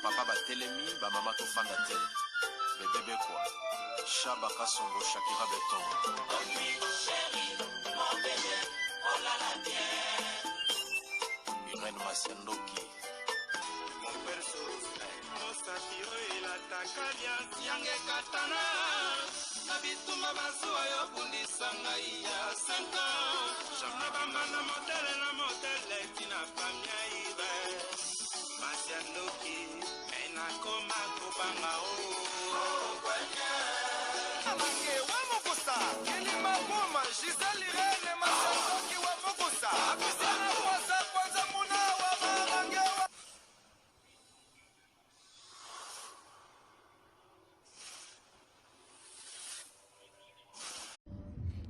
Ba papa batelemi, ba mama tofanda te. Bebe Bekwa, Shaba Kasongo, Shakira Beton. Irène Masiandoki. Mosapi oyo elataka liasi yanga ekatana na bitumba bazuwa yo bundisa ngai ya 5 ans na bambanda motele na motele tina famia ibe masi ya ndoki me nakoma kobanga o Mange wa mokosa kilima boma Gisèle Irène Masandoki wa mokosa Apisana kwasa kwanza muna wa marange wa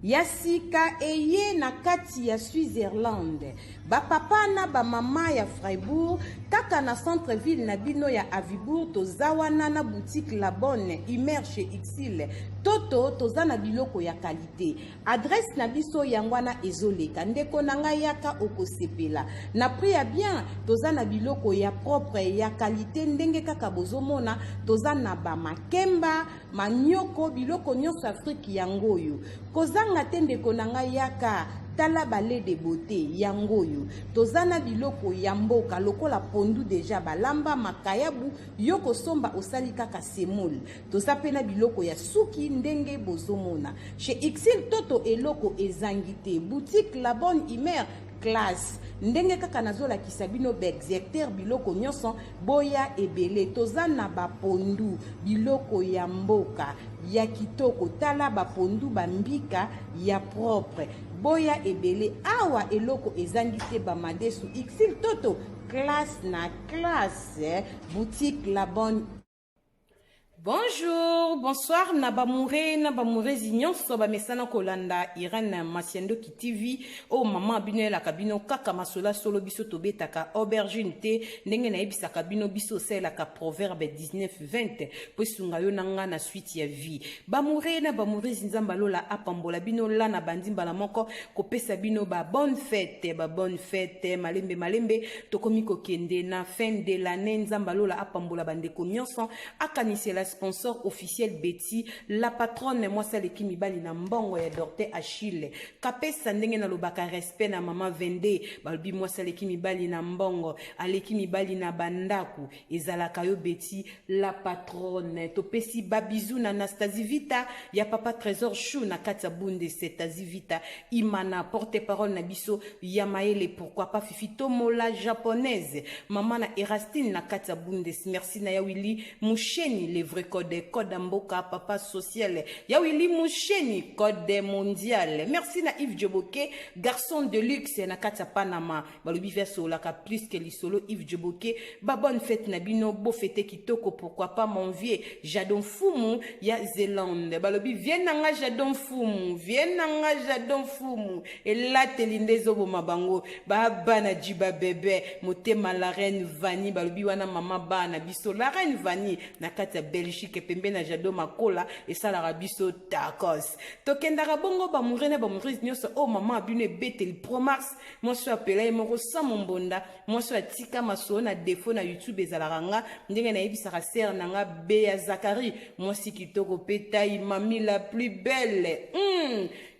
Ya sika eye na kati ya Switzerland. Ba papa na ba mama ya Freiburg, kaka na centre ville na bino ya Avibourg toza wana na boutique La Bonne Humeur chez Ixil. Toto toza na biloko ya qualite. Adresse na biso yango wana ezoleka. Ndeko na ngai yaka okosepela. Na prix ya bien, toza na biloko ya propre ya qualite ndenge kaka bozomona, toza na ba makemba, Manioko biloko nionso Afrique yango oyo kozanga te ndeko na ngai yaka tala ba lait de beaute yango oyo toza na biloko ya mboka lokola pondu dejà balamba makayabu yo kosomba osali kaka semoule toza pe na biloko ya suki ndenge bozomona chez Ixil toto eloko ezangi te boutique la bonne humeur classe ndenge kaka nazolakisa bino baexecteur biloko nyonso boya ebele toza na bapondu biloko ya mboka ya kitoko tala bapondu bambika ya propre boya ebele awa eloko ezangi te bamadesu ixil toto classe na classe boutique la bonne Bonjour, bonsoir na bamoure na bamourezi nyonso bamesana kolanda Irène Masiandoki TV oyo mama bino elaka bino kaka masolo solo biso tobetaka aubergine te ndenge nayebisaka bino biso osalelaka proverbe 19 20 po esunga yo na nga na suite ya vie bamoure na bamourezi Nzambe alola apambola bino la na bandi mbala moko kopesa bino ba bonne fête ba bonne fête malembe malembe tokomi kokende na fin de l'année Nzambe alola apambola bandeko nyonso akanisela sponsor officiel Betty la patronne mwasi aleki mibali na mbongo ya Dorte Achille kapesa ndenge nalobaka respect na mama 22 balobi mwasi aleki mibali na mbongo aleki mibali na bandaku ezalaka yo Betty la patronne topesi ba bisous na Anastasie Vita ya papa Trésor Chou na kati ya Bundes Tazi Vita Imana porte parole na biso ya mayele pourquoi pas Fifi Tomola japonaise maman na Erastine na kati ya Bundes merci na ya Willy Musheni le vrai code code mboka papa social ya Willy Musheni code mondial merci na Yves Djoboke garçon de luxe na kati ya Panama balobi ve asololaka plus que lisolo Yves Djoboke ba bonne fête na bino bo fete kitoko pourquoi pas mon vieux Jadon Fumu ya Zelande balobi vie na nga Jadon Fumu vie na nga Jadon Fumu elateli nde ezoboma bango ba bana jiba bebe motema la reine Vani balobi wana mama bana biso la reine Vani na kati ya Belgique pembe na Jadon Makola esalaka biso tacos tokendaka bongo ba moure na ba mourise nyonso oyo oh, mama bino ebeteli promars Mwasi oyo apela ye moko sans mombonda, mwasi oyo atika masolo na defaut na YouTube ezalaka nga ndenge nayebisaka sœur na nga Bea Zacharie, mwasi kitoko pe taille mami la plus belle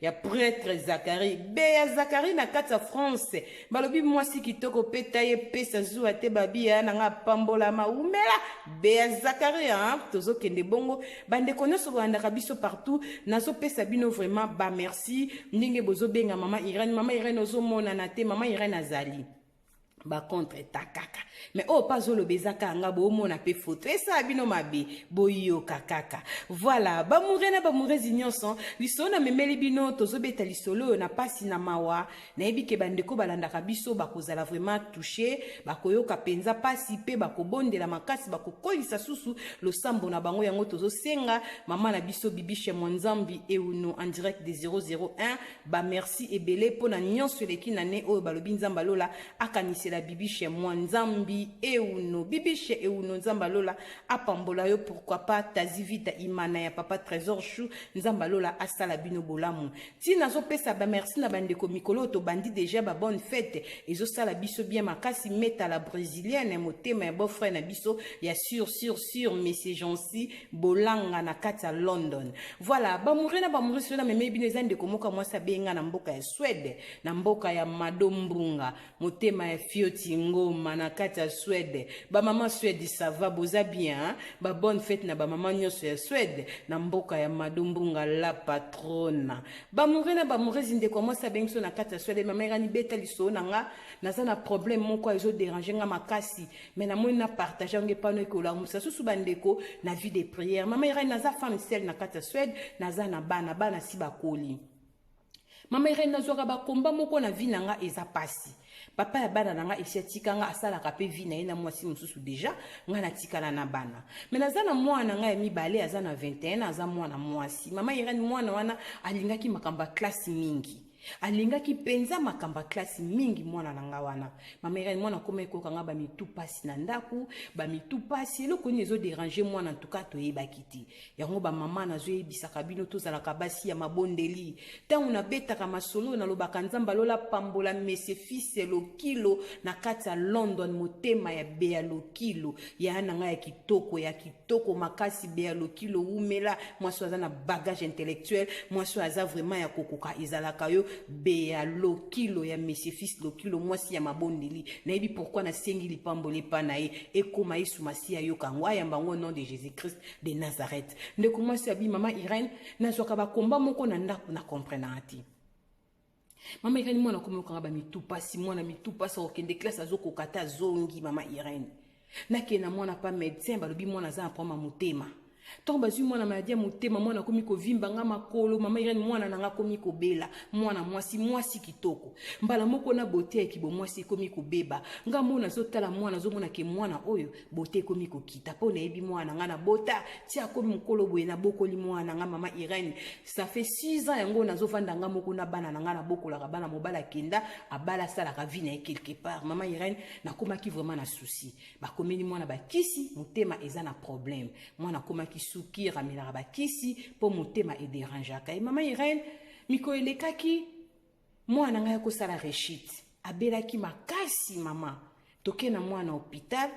ya prêtre Zacharie. Bea Zacharie na kati ya France balobi mwasi kitoko pe taille epesa zuwa te babi ya na nga apambolama wumela Bea Zacharie hein, tozokende bongo bandeko nyonso bolandaka biso partout nazopesa bino vraiment ba merci ndenge bozobenga mama Irène mama Irène ozomonana te mama Irène azali ba contre ta kaka mais oyo mpe azoloba eza kaka nga boomona mpe foto esala bino mabe boyoka kaka voilà bamoure na bamourezi nyonso lisolo namemeli bino tozobeta lisolo oyo na pasi na mawa Nayebi ke bandeko balandaka biso bakozala vraiment touche, bakoyoka penza pasi pe bakobondela makasi, bakokolisa susu losambo na bango. Yango tozosenga mama na biso Bibiche Mwanzambi Euno en direct de 001 ba merci ebele pona nyonso eleki na ne oyo balobi Nzambe alola akanisela. Nazobakisela Bibishe mwa Nzambi Euno. Bibishe Euno, Nzambe alola apambola yo. Pourquoi pas Tazivita Imana ya papa Trésor Chou, Nzambe alola asala bino bolamu. Ti nazopesa ba merci na bandeko, mikolo oyo tobandi déjà ba bonne fête, ezosala biso bien makasi. Meta la brésilienne, motema ya beau-frère na biso ya sur sur sur, monsieur Jancy Bolanga na kati ya London. Voilà, bamouri na bamouri, soki na memei bino, eza ndeko moko ya mwasi abenga na mboka ya Swede, na mboka ya Mado Mbunga, motema ya Fioti Ngoma na kati ya Swede. Bamama Swede, ça va, boza bien, hein? Ba bonne fête na bamama nyonso ya Swede, na mboka ya Mado Mbunga la patrona. Bamouri na bamourezi, ndeko ya mwasi abengi so na kati ya Swede: "Mama Irani, beta lisolo na nga, naza na problème moko ezoderange nga makasi, mais namoni na partage yango epano ekolamusa susu bandeko na vie de prière. Mama Irani, naza femme seule na kati ya Swede, naza na bana, bana si bakoli. Mama Irene, nazwaka bakomba moko na vie na nga, eza pasi. Papa ya bana na nga esi atika nga, asalaka mpe vie na ye na mwasi mosusu déjà. Nga natikala na bana, mais naza na mwana na ngai ya mibale, aza na 21, aza mwana mwasi. Mama Irene, mwana wana alingaki makambo ya classe mingi, alingaki mpenza makambo ya classe mingi, mwana na nga wana. Mama Irene, mwana akoma ekoka nga bamitu pasi na ndako, bamitu pasi. Eloko nini ezoderange mwana ntuka, toyebaki te yango. Bamama, nazoyebisaka bino, tozalaka basi ya mabondeli. Ntango nabetaka masolo, nalobaka Nzambe alola pambola mese fils Lokilo na kati ya London, motema ya Bea Lokilo, ya na ngai ya kitoko, ya kitoko makasi. Bea Lokilo, wumela. Mwasi oyo aza na bagage intellectuel, mwasi oyo aza vraiment ya kokoka, ezalaka yo Bea Lokilo ya monsieur fils Lokilo, mwasi ya mabondeli. Nayebi pourquoi nasengi lipamboli epa na ye, ekóma Yesu Masiya ayoka yango, ayamba yango, nom de Jésus Christ de Nazareth. Ndeko mwasi abi: "Mama Irene, nazwaka bakomba moko na ndako, na comprenaka te. Mama Irene, mwana akomi okanga bamitu pasi, mwana mitu pasi, akokende classe azokoka te, azongi. Mama Irene, nakende na mwana pa médecin, balobi mwana aza na problème ya motema. Ntango bazwi mwana maladie ya motema, mwana akomi kovimba nga makolo. Mama Irene, mwana na nga akomi kobela, mwana mwasi, mwasi kitoko, mbala moko na bote ya kibo mwasi ekomi kobeba. Nga mona azotala mwana, azomona ke mwana oyo bote ekomi kokita, mpo nayebi mwana na nga na bota ti akomi mokolo boye, nabokoli mwana na nga. Mama Irene, ça fait 6 ans yango nazovanda nga moko na bana na nga, nabokolaka bana. Mobali akenda, abala, asalaka vie na ye quelque part. Mama Irene, nakomaki vraiment na souci. Bakomeli mwana bakisi, motema eza na problème. Mwana akomaki sukir, amelaka bakisi mpo motema ederangeaka ye. Mama Irene, mikolo elekaki, mwana ngai akosala rechute, abelaki makasi. Mama, toke na mwana hôpital,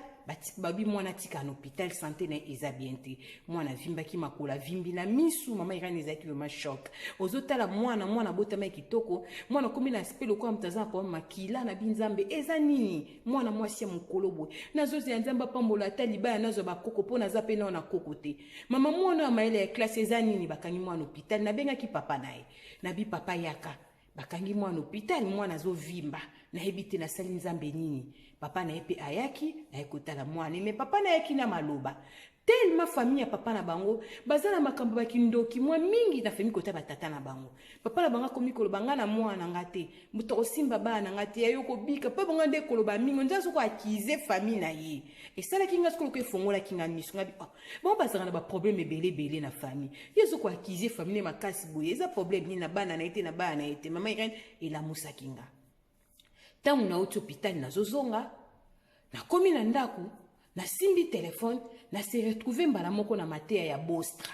babi mwana atika na hôpital, santé na ye eza bien te. Mwana avimbaki makolo, avimbi na misu. Mama Irene, ezalaki vraiment choc. Ozotala mwana, mwana abotama ya kitoko, mwana akomi na aspect lokola moto aza na problème makila. Na binzambe, eza nini? Mwana mwasi ya mokolo boye, nazozela Nzambe apambola ata libaya, nazwa bakoko mpo naza mpe nao na koko te. Mama, mwana ya mayele ya classe, eza nini? Bakangi mwana hôpital. Nabengaki papa na ye, nabi: 'Papa, yaka, bakangi mwana hôpital, mwana azovimba, nayebi te nasali Nzambe nini.' Papa na ye mpe ayaki, naye kotala mwana, mais papa na ayaki na maloba tellement. Famille ya papa na bango baza na makambo bakindoki mwa mingi na famille, kota batata na bango. Papa na bango akomi koloba: 'Nga na mwana na nga te, moto akosimba bana na nga te, ya yo kobika mpo bango nde koloba mingi.' Nza soko akize famille na ye, esalaki nga soko loko, efongolaki nga miso. Nga bi: 'Oh, bango bazalaka na baproblème ebele ebele na famille. Ye soko akize famille makasi boye, eza problème nini na bana na ye te, na bana na ye te?' Mama Irene, elamusaki nga. Ntango nauti hôpital, nazozonga, nakomi na ndako, nasimbi telefone, nase retrouve mbala moko na mateya ya Bostra.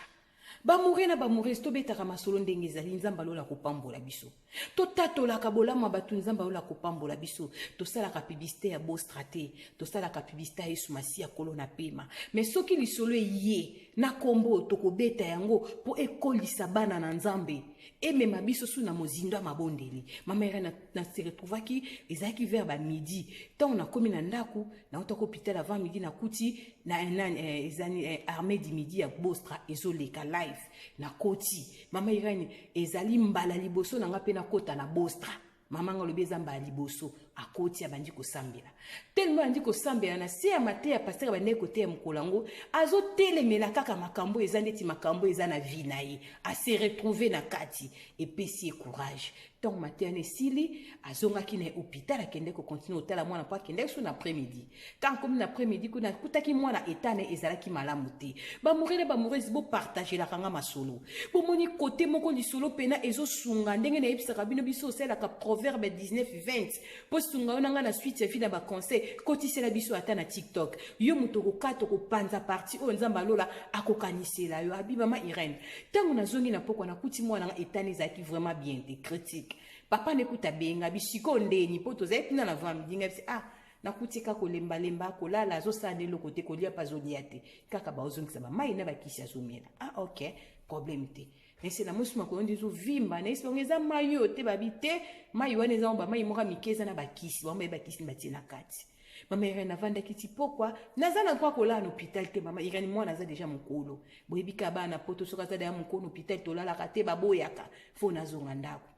Bamoure na bamourese, tobetaka masolo ndenge ezali. Nzambe alola kopambola biso, totatolaka bolamu ya bato. Nzambe alola kopambola biso. Tosalaka publicité ya Bostra te, tosalaka publicité ya Yesu Masiya, kolo na pema. Mais soki lisolo eye na nkombo, tokobeta yango mpo ekolisa bana na Nzambe, emema biso su na mozindo ya mabondeli. Mama Ere, na se retrouvaki, ezalaki vers bamidi. Ntango nakomi na ndako, nautaki hôpital avant midi, nakuti na nani, ezani armée du midi ya Bostra ezoleka live. Nakoti. Mama Irene, ezali mbala liboso na nga mpe nakota na Bostra. Mama nga alobi eza mbala liboso. Akoti, abandi kosambela. Tellement abandi kosambela, na se ya mateya, pasteur abandaki koteya mokolo yango, azotelemela kaka makambo eza ndeti makambo eza na vie na ye, ase retrouve na kati, epesi ye courage. Ntango mateya na esili, azongaki na hôpital, akende kocontinue kotala mwana, mpo akendaki so na après midi. Ntango komi na après midi kuna, akutaki mwana eta na ezalaki malamu te. Bamourele, bamourese, bopartagelaka nga masolo. Bomoni kote moko lisolo mpena ezosunga ndenge nayebisaka bino, biso osalelaka Proverbe 19 20 mpo esunga yo na ngai na suite ya vie na baconseil. Kotisela biso ata na TikTok. Yo moto okokata, okopanza partie oyo, Nzambe alola akokanisela yo. Abi mama Irene, ntango nazongi na pokwa, nakuti mwana nga etani ezalaki vraiment bien te, critique. Papa nekuta benga bisikoyo ndeni mpo tozali mpina na vent midi. Ngai bisi ah, nakuti kaka kolembalemba, kolala, azosala nde eloko te, kolia mpe azolia te, kaka baozongisa bamai na bakisi azomela. Ah ok, problème te. Ese na mosi makolo nde ezovimba, nayesi bango eza mai oyo te, babi te, mai wana eza bamai moko ya mike, eza na bakisi, bango baye bakisi batie na kati. Mama Irene, avandaki ti pokwa, naza na kwa kolala na hôpital te. Mama Irene, mwana aza déjà mokolo, boyebi ka bana poto, soki aza deya mokolo, hôpital tolalaka te, baboyaka, fo nazonga ndako.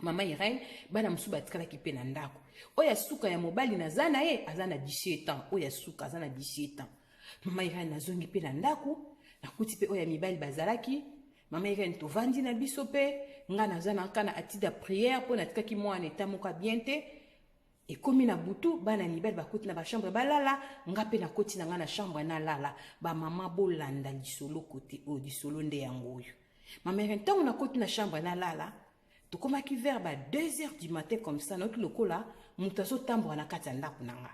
Mama Irene, bana mosusu batikalaki mpe na ndako. Oyo ya suka ya mobali naza na ye aza na 17 ans, oyo ya suka aza na 17 ans. Mama Irene, nazongi mpe na ndako, nakuti mpe oyo ya mibali bazalaki. Mama Irene, tovandi na biso mpe nga naza na kaka na attitude ya prière, mpo natikaki mwana eta moko ya bien te. Ekomi na butu, bana mibali bakoti na bachambre balala, nga mpe nakoti na nga na chambre nalala. Bamama, bolanda lisolo kote oyo, lisolo nde yango oyo. Mama Irene, ntango nakoti na chambre nalala, tokomaki vers ba 2 heures du matin comme ça, nayoki lokola moto azotambola na kati ya ndako na nga.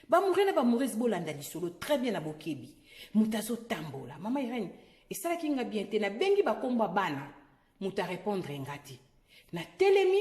Bamoure na bamourese, bolanda lisolo très bien na bokebi. Moto azotambola, mama Irene, esalaki nga bien te. Nabengi bakombo ya bana, moto arépondre nga te. Natelemi,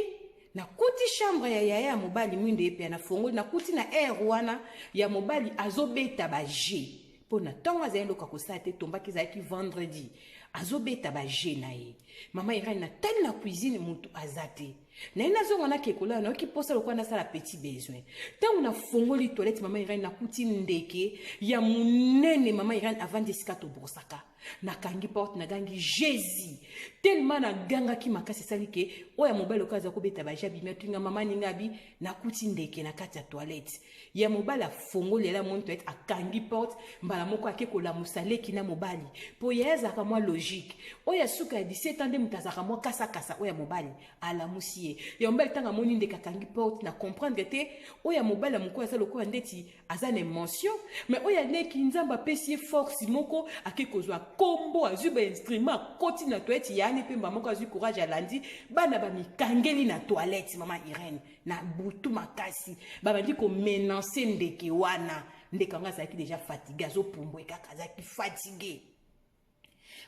nakuti chambre ya yaya ya mobali mwindo, ye mpe nafongoli, nakuti na aire wana ya mobali azobeta baje, mpo na ntongo azali eloko akosala te, tombaki, ezalaki vendredi, azobeta baje na ye. Mama Irene, natali na cuisine, moto aza te. Naye nazonga, nake kolala, nayoki mposa lokola nasala petit besoin. Ntango nafongoli toilette, mama Irene, nakuti ndeke ya monene. Mama Irene, avandi esika tobrosaka. Nakangi porte, nagangi Jésus. Tellement nagangaki makasi, esali ke oyo ya mobali oyo aza kobeta baje abimi, atunga mama ninga, abi nakuti ndeke na kati ya toilette. Ya mobali afongoli, ala moni toilette, akangi porte mbala moko, ake kolamusa leki na mobali, mpo ye azalaka mwa logique. Oyo ya suka ya 17 ans nde moto azalaka mwa kasakasa. Oyo ya mobali alamusi ye. Ya mobali, ntango amoni ndeke, akangi porte. Na comprendre te, oyo ya mobali ya mokolo aza lokola ndeti aza na émotion, mais oyo aleki, Nzambe apesi ye force moko, ake kozwa kombo, azwi bainstrument, akoti na toilette yaani mpe mba moko azwi courage, alandi bana, bamikangeli na toilette. Mama Irene, na butu makasi, babandi komenacer ndeke wana. Ndeke yango azalaki déjà fatigué, azopumbwe kaka, azalaki fatigué.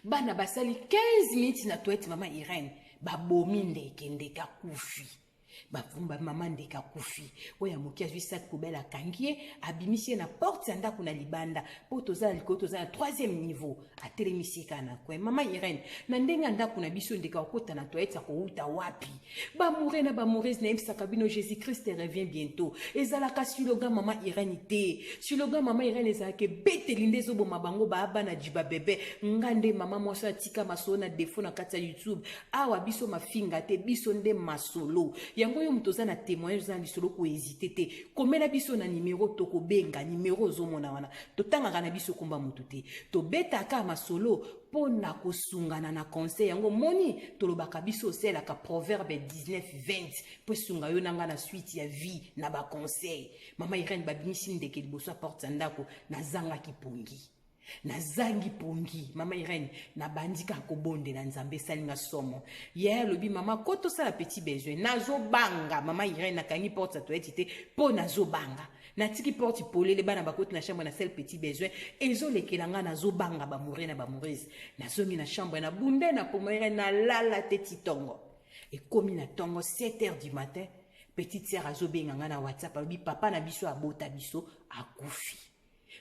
Bana basali 15 minutes na toilette, mama Irene, babomi ndeke, ndeke akufi. Bavumba mama, ndeke akufi. Oyo ya moke azwi sac poubelle, akangi ye, abimisi ye na porte ya ndako na libanda, mpo toza na likolo, toza na troisième niveau. Atelemisi ye kaka na coin. Mama Irene, na ndenge ya ndako na biso, ndeke akokota na toilette akowuta wapi? Bamoure na bamourese, nayebisaka bino, Jésus Christ revient bientôt ezalaka slogan mama Irene te. Slogan mama Irene ezalaka ebeteli nde ezoboma bango baa bana jiba bebe. Nga nde mama mwasi atika masolo na defo na kati ya YouTube awa. Biso mafinga te, biso nde masolo yango. Oyo moto oza na témoignage, oza na lisolo, kohésiter te, komela biso na nimero, tokobenga nimero ozomona wana. Totangaka na biso komba motu te, tobetaka masolo mpo na kosungana na conseil. Yango moni tolobaka, biso osalelaka Proverbe 19 20 mpo esunga yo na nga na suite ya vie na baconseil. Mama Irene, babimisi ndeke liboso ya porte ya ndako. Nazangaki pongi, nazangi pongi. Mama Irene, nabandi kaka kobondela Nzambe, esalinga somo. Ye alobi: "Mama, ko tosala petit besoin." Nazobanga, mama Irene, nakangi porte ya toilette te mpo nazobanga. Natiki porte polele, bana bakoti na chambre, nasali petit besoin, ezolekela nga, nazobanga. Bamoure na bamourese, nazongi na chambre, na bunde na poma Irene, nalala te ti ntongo ekomi. Na ntongo 7 heures du matin, petite sœur azobenga nga na WhatsApp, alobi: "Papa na biso abota biso akufi."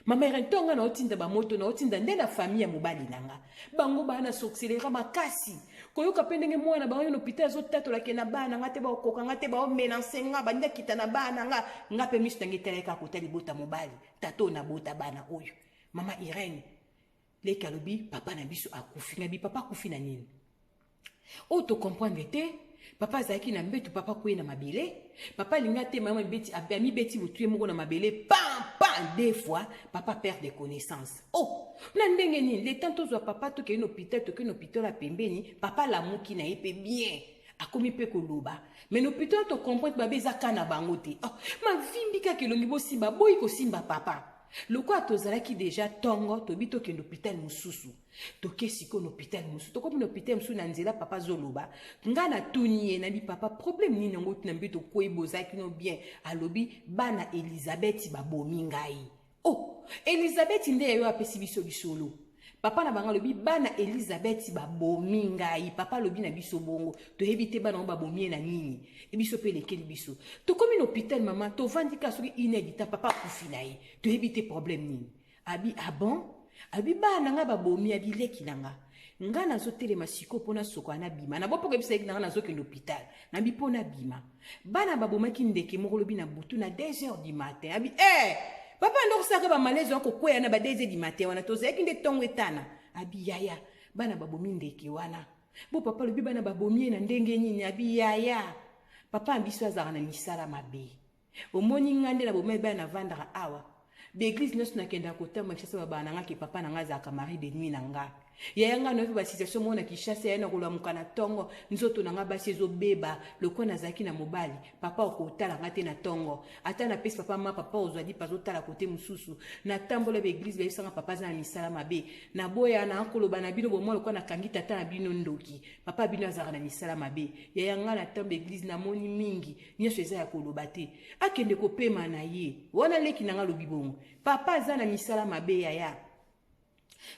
Mama Irene, ntongo naotinda bamoto, naotinda nde na famille ya mobali na nga, bango baa na sorcellerie makasi. Koyoka mpe ndenge mwana bango yo na hôpital azotatolake na bana nga te, baokoka nga te, baomenacer nga, bandi akita na bana nga. Nga mpe miso nange etalaki kaka kota libota mobali, tata oyo nabota bana oyo. Mama Irene, leki alobi: "Papa na biso akufi." Ngabi: "Papa akufi na nini?" Oyo tocomprendre te. Papa azalaki na mbeto, papa akwei na mabele. Papa alingi atema, amibeti butu ye moko na mabele, pam pam, deux fois, papa perd de connaissance. Oh, na ndenge nini? Le temps tozwa papa, tokei na hôpital, tokei na hôpital ya pembeni, papa alamuki na ye mpe bien, akomi mpe koloba. Mais na hôpital tocomprendre babe eza ka na bango te. Oh, mavimbi kaka elongi, bosimba, boyi kosimba papa. Lokola tozalaki deja tongo, tobi tokende hôpital mosusu. Toke sikoyo na hôpital mosusu, tokomi na hôpital mosusu, na nzela papa azoloba, nga natuni ye, nabi: "Papa, problème nini yango tina mbi tokwei, bozalaki no bien?" Alobi: "Bana Elizabeth babomi ngai." Oh, Elizabeth nde yayo apesi biso lisolo. Papa na bango alobi: "Bana Elizabeth babomi ngai." Papa alobi na biso bongo, toyebi te bana ngo babomi ye na nini. E biso mpe elekeli biso. Tokomi na hôpital, mama, tovandi kaka soki une heure du temps, papa akufi na ye. Toyebi te problème nini. Abi: "Ah bon?" Abi: "Bana na ngai babomi." Abi: "Leki na nga, nga nazotelema sikoyo mpo nasokola, nabima na bopoko ebisa leki na nga, nazokende hôpital." Nabi: "Mpo nabima, bana babomaki ndeke moko lobi na butu na 2 heures du matin." Abi: "Eh, papa, nde okosalaka bamalaise wana, kokweya na ba 2 heures du matin wana, tozalaki nde ntongo etana." Abi: "Yaya, bana babomi ndeke wana." Bo papa alobi: "Bana babomi ye na ndenge nini?" Abi: "Yaya, papa ya biso azalaka na misala mabe. Omoni nga nde na bomai bana, navandaka awa, baéglise nyonso nakendaka kotamba Kinshasa, babala na nga ke papa na nga azalaka mari de nuit na nga. Yaya, nga nayoki basituation moko na Kinshasa. Yaya, na kolamuka na ntongo, nzoto na nga basi ezobeba lokola nazalaki na mobali. Papa okotala nga te na ntongo, ata napesi papa ma, papa ozwa lipa, azotala kote mosusu. Natambola baéglise, bayebisanga papa aza na misala mabe. Naboya na koloba na bino bomoi lokola nakangi tata na bino ndoki. Papa bino azalaka na misala mabe. Yaya, nga na ntambo église namoni mingi, nyonso eza ya koloba te. Akende kopema na ye wana." Leki na nga alobi bongo: "Papa aza na misala mabe. Yaya,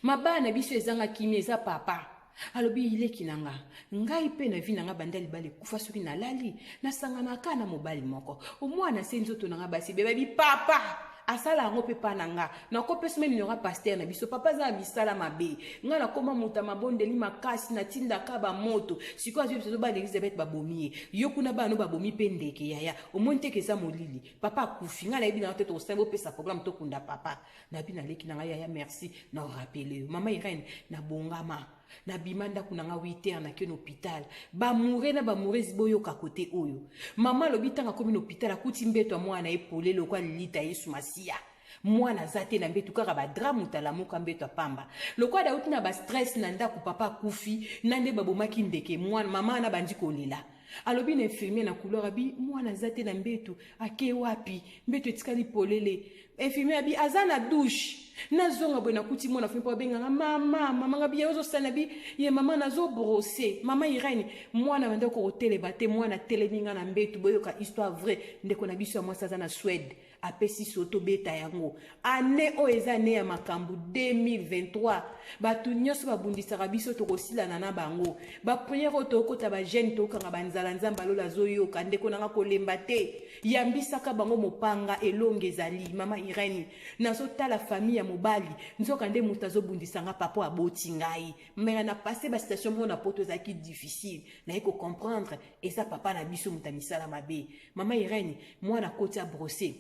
mabaya na biso ezanga kimia, eza papa." Alobi: "Leki na nga, ngai mpe na vie na nga, banda libala ekufa, soki nalali nasanganaka na mobali moko, omwana se nzoto na nga basi bebabi papa asala yango mpe mpa na nga. Nakopesa me numéro ya pasteur na biso. Papa aza na misala mabe. Ngai nakóma moto ya mabondeli makasi, natindaka bamoto. Sikoyo azwi biso bana Elizabeth babomi ye. Yo kuna bana babomi mpe ndeke. Yaya, omoni teke eza molili, papa akufi. Ngai nayebi nanga te, tokosala bopesa programme, tokunda papa." Nabi naleki na ngai: "Yaya, merci na orappeler yo." Mama Irene, nabongama, nabima ndako na nga 8 heures, nake na hôpital. Bamoure na bamourezi, boyoka kote oyo mama alobi. Ntango akomi na hôpital, akuti mbeto ya mwana ye polele lokwa lilita Yesu Masiya. Mwana aza te na mbeto, kaka badraps. Moto alamuka, mbeto apamba lokola dauti na bastress na ndako, papa akufi na nde babomaki ndeke. Mwana mama wana bandi kolela. Alobi na infirmier na couloir, abi: "Mwana aza te na mbeto, ake wapi? Mbeto etikali polele." Infirmier abi: "Aza na douche." Nazonga boye, nakuti mwana fimi mpo abenganga: "Mama, mama." Nga bi: "Ozosala?" Bi ye: "Mama, nazobrosser." Mama Irene, mwana banda kotelema te, mwana atelemi nga na mbeto. Boyoka histoire vrai. Ndeko na biso ya mwasi aza na Swede, apesi so tobeta yango. Ane oyo eza ane ya makambo 2023. Bato nyonso babundisaka biso, tokosilana na bango. Baprière oyo tokota, bajeûne, tokanga banzala, Nzambe alola azoyoka. Ndeko nanga, kolemba te, yambisaka bango mopanga, elonge ezali. Mama Irene, nazotala famille ya mobali, nzoka nde moto azobundisanga, papa aboti ngai. Mere na passe basituation moko na poto ezalaki difficile, naye kocomprendre eza papa na biso moto ya misala mabe. Mama Irene, mwana akoti, abrosser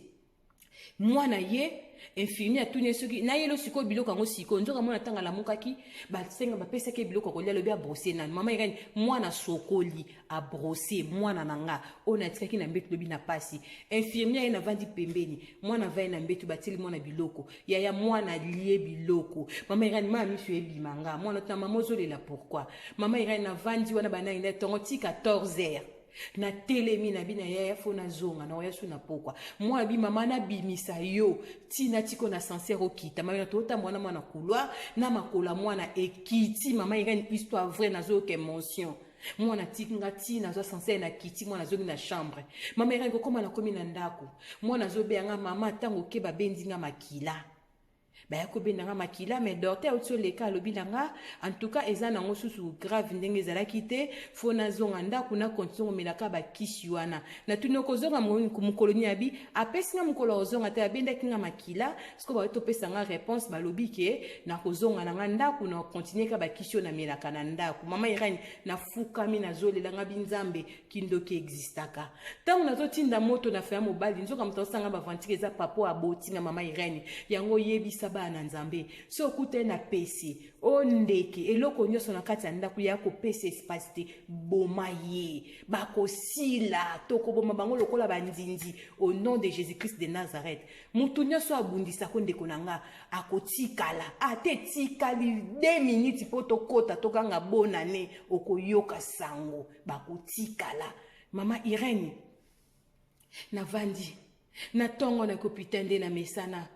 mwana ye. Infirmier atuni ye soki nayelo sikoyo biloko yango sikoyo. Nzoka mwana, ntango alamukaki, basenga bapesaki ye biloko ya kolia, alobi abrosser nani. Mama Irene, mwana sokoli, abrosser mwana na nga oyo natikaki na mbeto lobi na pasi. Infirmier ye navandi pembeni, mwana avai na mbeto, batieli mwana biloko. Yaya, mwana alie biloko. Mama Irene, mama miso ebima nga. Mwana tuna: "Mama, ozolela pourquoi?" Mama Irene, navandi wana banai na ntongo ti 14 heures. Natelemi na bino: "Yaya, faut nazonga na oya so na pokwa." Mwana bi: "Mama, nabimisa yo ntina tiko na ascenseur okita." Mama, totambola na mwana couloir na makolo ya mwana ekiti. Mama Irene, histoire vrai, nazoyoka émotion. Mwana tiki nga ntina azwa ascenseur na kiti, mwana azongi na chambre. Mama Irene, kokóma nakomi na ndako, mwana azobeya mama: "Ntango oke, babendi nga makila, baya kobenda nga makila." Mais docteur auti oleka, alobi na nga: "En tout cas, eza nango susu grave ndenge ezalaki te. Faut nazonga ndako, na continue komelaka bakisi wana." Natuni: "Okozonga mokolo nini?" Abi apesi nga mokolo kozonga te. Abendaki nga makila, sikoyo baye topesa nga réponse, balobi ke nakozonga na nga ndako, na continue ka bakisi oyo namelaka na ndako. Mama Irene, nafukami, nazolela nga binzambe. Kindoki existaka. Ntango nazotinda moto na feya mobali, nzoka moto azosanga bavantike, eza papa aboti nga. Mama Irene, yango oyebisa bana na Nzambe, so okuta na pesi o ndeke, eloko nyonso na kati ya ndako ya kopesa espace te, boma ye, bakosila. Tokoboma bango lokola bandindi au nom de Jésus Christ de Nazareth. Motu nyonso abundisako ndeko na nga akotikala ate etikali 2 minutes mpo tokɔta tokanga bonane, okoyoka sango, bakotikala. Mama Irene, navandi na ntongo na kopita nde na mesana.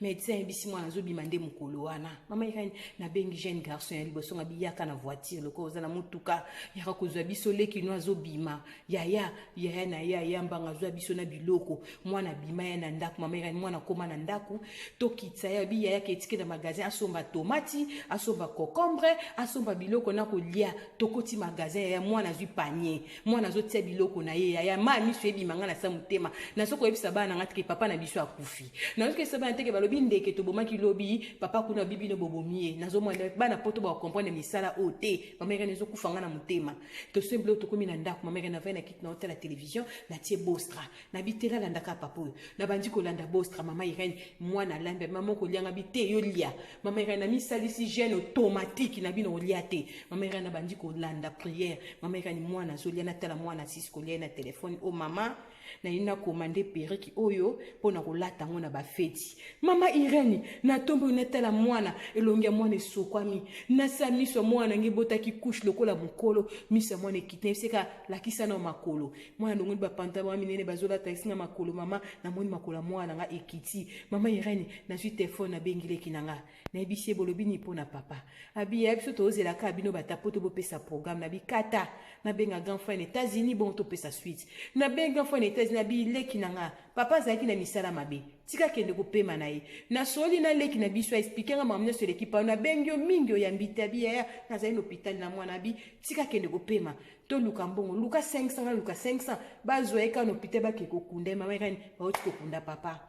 Médecin ayebisi mwana azobima nde mokolo wana. Mama Irene, nabengi jeune garçon ya liboso nga biyaka na voiture lokola oza na motuka, yaka kozwa biso, leki no azobima. Yaya, yaya na ye aya mbanga azwa biso na biloko. Mwana abima ya na ndako. Mama Irene, mwana akoma na ndako, tokitisa ye abi yaya ketike na magasin asomba tomati, asomba cocombre, asomba biloko na kolia. Tokoti magasin, yaya, mwana azwi panier, mwana azotia biloko na ye. Yaya, ma miso ebima nga na sa motema. Nazo koyebisa bana na nga teke papa na biso akufi. Nazo koyebisa bana teke balobi ndeke tobomaki lobi papa kuna bibi no bobomi ye. Nazomona bana poto bakomprendre misala oyo te. Mama Irene, ezokufa nga na motema. Tosombi biloko, tokomi na ndako. Mama Irene, navai na kiti na otala télévision, natie Bostra, nabitela alandaka papa oyo, nabandi kolanda Bostra. Mama Irene, mwana alambi, mama okolianga bi te, yo lia. Mama Irene, namisalisi jeûne automatique na bino olia te. Mama Irene, nabandi kolanda prière. Mama Irene, mwana azolia, natala mwana asisi kolia ye na telefone o mama nayi nakomande perruque oyo mpo na kolata yango na bafeti. Mama Irene, natombi oyo, natala mwana, elongi ya mwana esokwami nasa miso ya mwana nange ebotaki couche lokola mokolo. Miso ya mwana ekiti, nayebiseka lakisa na makolo. Mwana longoli bapantalo ya minene bazolata esinga makolo. Mama, namoni makolo ya mwana nga ekiti. Mama Irene, nazwi telefone, nabengi leki na nga, nayebisi ye bolobi nini mpo na papa. Abi ya biso tozelaka bino batapo to bopesa programme. Nabi kata nabenga grand frère na États-Unis, bongo topesa suite. Nabengi grand frère na États-Unis, nabi leki na nga, papa azalaki na misala mabe, tika kende kopema na ye. Nasoli na leki na biso, aexpliquer nga makambo nyonso eleki pano. Nabengi yo mingi, oyambi te. Abi yaya, nazali na hôpital na mwana. Abi tika kende kopema, toluka mbongo, luka 500, nga luka 500, bazwa ye kaka na hôpital, bake kokunda ye. Mama Irene, bauti kokunda papa,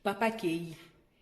papa kei.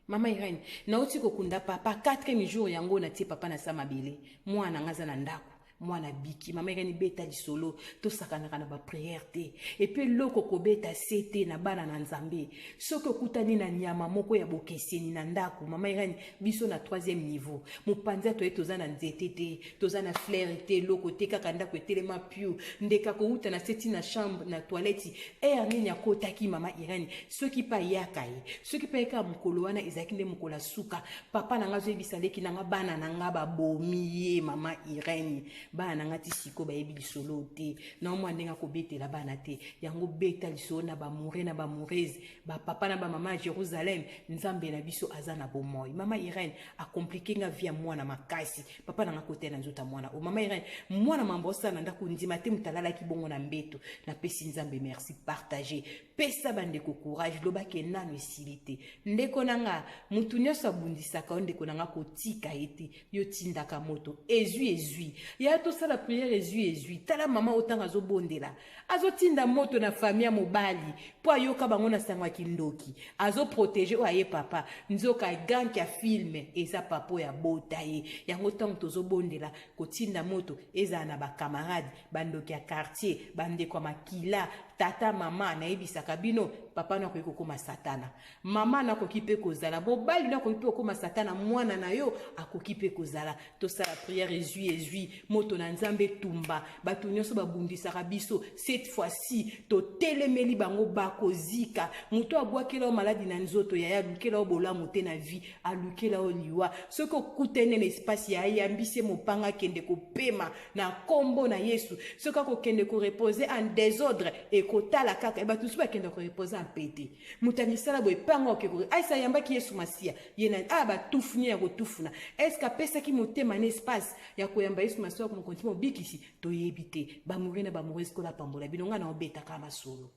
Mama Irene, nauti kokunda papa, 4e jour yango natie papa na sa mabele. Mwana nga aza na ndako, mwana biki. Mama Irene, beta lisolo, tosakanaka na baprière te. Et puis eloko kobeta se te na bana na Nzambe. Soki okutani na nyama moko ya bokeseni na ndako, mama Irene, biso na troisième niveau, mopanzi toye, toza na nzete te, toza na fleur te, eloko te, kaka ndako etelema piu. Ndeka kouta na seti na chambre na toilette aire nini akotaki. Mama Irene, soki mpe ayaka ye, soki mpe ayaka mokolo wana, ezalaki nde mokolo ya suka. Papa na nga azoyebisa leki na nga, bana na nga babomi ye. Mama Irene, bana na nga ti sikoyo bayebi lisolo te. Naomwa ndenge akobetela bana te yango. Beta lisolo na bamoureux na bamoureuse, bapapa na bamama ya Jérusalem. Nzambe na biso aza na bomoi. Mama Irene, acompliquer nga vie ya mwana makasi. Papa na nga kote na nzoto ya mwana o. Mama Irene, mwana mambo osala na ndako, ndima te moto alalaki bongo na mbeto. Napesi Nzambe merci. Partage, pesa bandeko courage, lobaki nano esili te. Ndeko na nga, motu nyonso abundisaka yo, ndeko na nga, kotika ye te. Yo tindaka moto, ezwi ezwi ya tosala prière, ezwi ezwi. Tala mama otanga azobondela, azotinda moto na famille ya mobali mpo ayoka bango na sango ya kindoki, azoprotéger oyo aye papa. Nzoka gank ya film eza papa oyo abota ye yango. Ntango tozobondela, kotinda moto ezala na bacamarade, bandoki ya quartier, bandeko ya makila, tata, mama. Nayebisaka bino, papa nakoki kokóma satana, mama nakoki mpe kozala, mobali nakoki mpe kokóma satana, mwana na yo akoki mpe kozala. Tosala prière, ezwi ezwi moto na Nzambe etumba bato nyonso babundisaka biso. Cette fois-ci totelemeli bango, bakozika. Moto abwakela yo maladi na nzoto, yaya, alukela yo bolamu te na vie, alukela yo liwa. Soki okutene na espace ya ayambisi ye mopanga, akende kopema na nkombo na Yesu. Soki akokende koreposer en désordre, ekotala kaka bato mosusu bakende koreposer en pete. Moto ya misala boye mpango oke aisa ayambaki Yesu Masiya ye na aya batufuni ya kotufuna. Est-ce apesaki motema na espace ya koyamba Yesu Masiya mokonzi mobikisi? Toyebi te. Bamoureux na bamoureuse, kola pambola bino. Ngai na obetaka masolo.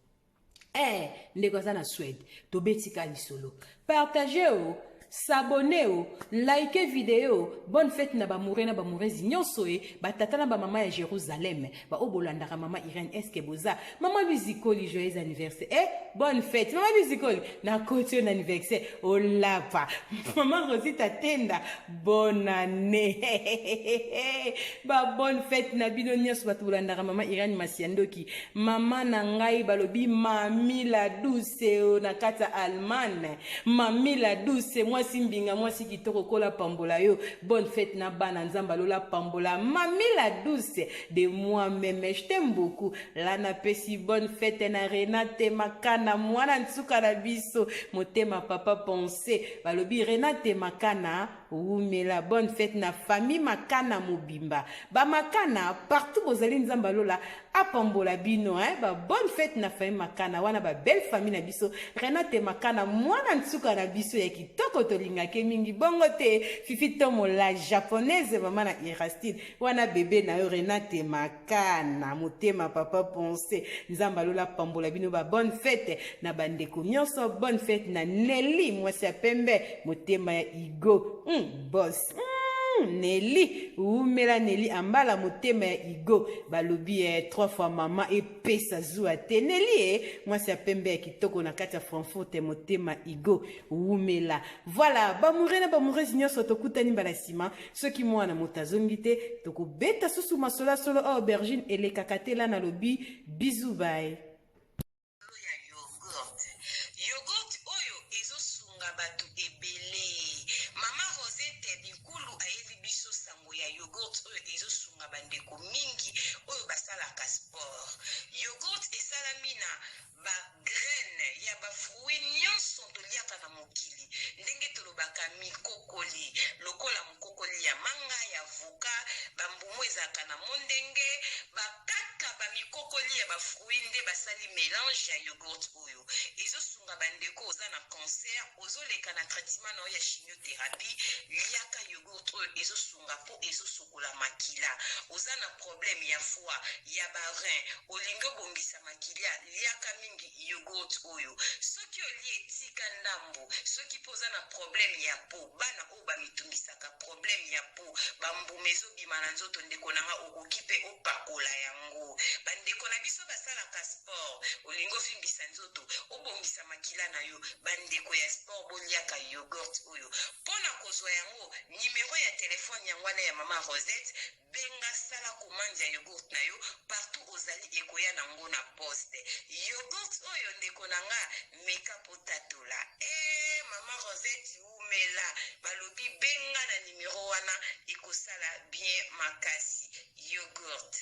Ndeko aza na Suède, tobetika lisolo. Partage o s'abonner o like vidéo. Bonne fête na bamoureux na bamoureuse nyonso e batata na bamama ya Jérusalem, baoyo bolandaka mama Irene. Est-ce boza mama Luizikoli? Joyeux anniversaire, bonne fête, mama Luizikoli. Nakoti oyo na anniversaire olapa. Mama Rosita Tenda, bonne année, ba bonne fête na bino nyonso bato bolandaka mama Irene Masiandoki. Mama na ngai, balobi mami la douce o na kati ya Allemagne. Mami la douce, mwasi mbinga, mwasi kitoko, kola pambola yo. Bonne fête na bana, Nzambe alola pambola mami la douce de moi même, je t'aime beaucoup. La napesi bonne fête na Renate Makana, mwana nsuka na biso, motema papa pense. Balobi Renate Makana. Wumela, bonne fête na famille Makana mobimba. Ba Makana partout bozali, Nzambe alola apambola bino, hein? Ba bonne fête na famille Makana wana, ba belle famille na biso. Renate Makana, mwana nsuka na biso ya kitoko, tolingake mingi bongo te. Fifi Tomo la japonaise, mama na Irastine wana, bebe na yo Renate Makana, motema papa Ponce, Nzambe alola apambola bino. Ba bonne fête na bandeko nyonso, bonne fête na Nelly, mwasi ya pembe, motema ya Igo, boss. Nelly umela, Nelly Ambala, motema ya Igo, balobi trois fois mama epesa zuwa te. Nelly mwasi ya pembe ya kitoko na kati ya Frankfurt, motema Igo, umela. Voilà, baamoureux na baamoureuse nyonso, tokutani mbala nsima. Soki mwana moto azongi te, tokobeta susu masolo ya solo oyo aubergine elekaka te. La nalobi bisous, bye. Ya yogurt, yogurt oyo ezosunga bato ebele. Mama Rosette Bikulu ayeli biso sango ya yogurt oyo ezosunga bandeko mingi oyo basalaka sport. Yogurt esalami na bagraine ya bafruit nyonso toliaka na mokili, ndenge tolobaka mikokoli, lokola mokokoli ya manga, ya avocat, bambumu ezalaka na mondenge, bakaka bamikokoli ya bafruit nde basali mélange ya yogurt oyo ezosunga bandeko. Oza na cancer, ozoleka na traitement na oyo ya chimiothérapie, liaka yogurt oyo, ezosunga mpo ezosokola makila. Oza na problème ya foie, ya barein, olingi obongisa makila, liaka mingi yogurt oyo. Soki olie, etika ndambo. Soki mpo oza na problème ya peau, bana oyo bamitungisaka, problème ya peau, bambuma ezobima na nzoto, ndeko na nga, okoki mpe opakola yango. Bandeko na biso basalaka sport, olingi ovimbisa nzoto, obongisa makila na yo, bandeko ya sport, boliaka yogurt oyo. Mpo na kozwa yango, nimero ya telefone yango wana ya mama Rosette. Benga, sala commande ya yogurt na yo partout ozali, ekoya nango na poste. Yogurt oyo, ndeko na nga, meka po tatola. E mama Rosette, umela. Balobi benga na nimero wana, ekosala bien makasi, yogurt.